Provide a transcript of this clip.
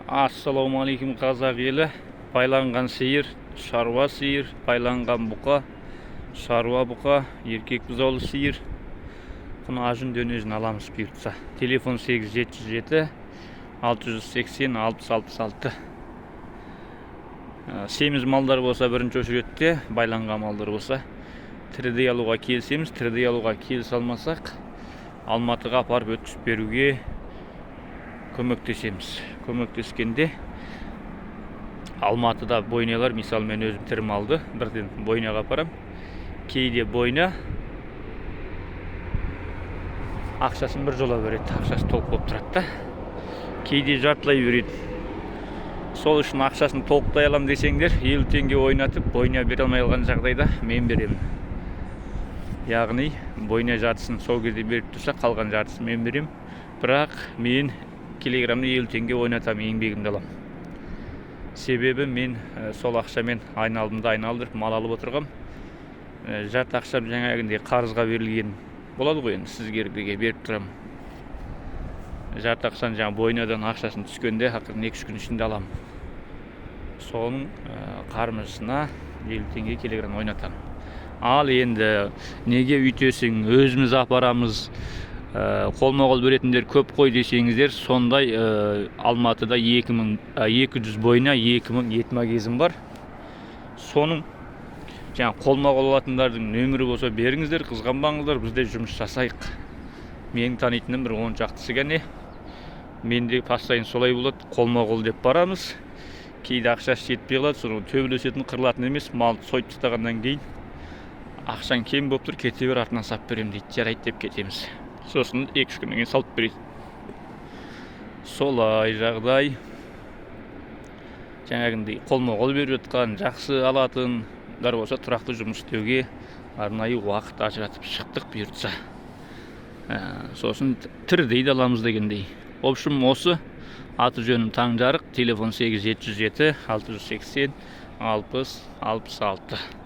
Ассалаумағалейкум, қазақ елі! Байланған сиыр, шаруа сиыр, байланған бұқа, шаруа бұқа, еркек бұзаулы сиыр. Құны ажын дөнежін аламыз бұйыртса. Телефон 8707 680 60 66. Семіз малдар болса, бірінші очередте байланған малдар болса, тірідей алуға келісеміз. Тірідей алуға келісе алмасақ, Алматыға апарып өткізіп беруге көмектесеміз. Көмектескенде Алматыда бойнялар, мысалы, мен өзім тірі малды бірден бойняға апарам. Кейде бойня ақшасын бір жола береді, ақшасы толық болып тұрады да, кейде жартылай береді. Сол үшін ақшасын толықтай алам десеңдер, 50 теңге ойнатып, бойня бере алмай қалған жағдайда мен беремін. Яғни бойня жартысын сол кезде беріп тұрса, қалған жартысын мен беремін. Бірақ мен килограммды 50 теңге ойнатамын, еңбегімді аламын. Себебі мен сол ақшамен айналдымды айналдырып мал алып отырғам. Жарты ақшам жаңағындай қарызға берілген болады ғой. Енді сіздерге беріп тұрамын. Жарты ақшаны жаңа бойнадан ақшасын түскенде, ақырын 2-3 күн ішінде аламын. Соның қармысына 50 теңге килограмм ойнатамын. Ал енді неге үйтесің, өзіміз апарамыз, қолма қол беретіндер көп қой десеңіздер, сондай Алматыда 2200 бойна, 2000 ет магазин бар. Соның жаңа қолма қол алатындардың нөмірі болса, беріңіздер, қызғанбаңыздар, біз де жұмыс жасайық. Менің танитыным бір 10 шақтысы ғана. Менде постоянно солай болады: қолма қол деп барамыз, кейде ақшасы жетпей қалады. Соны төбелесетін, қырылатын емес, малды сойып тастағаннан кейін ақшаң кем болып тұр, кете бер, артынан сап беремін дейді. Жарайды деп кетеміз, сосын 2-3 күннен кейін салып береді. Солай жағдай. Жаңағындай қолма қол беріп жатқан, жақсы алатындар болса, тұрақты жұмыс істеуге арнайы уақыт ажыратып шықтық бұйыртса. Сосын тірідей де аламыз дегендей. В общем, осы. Аты жөнім Таңжарық, телефон 8707 680 60 66.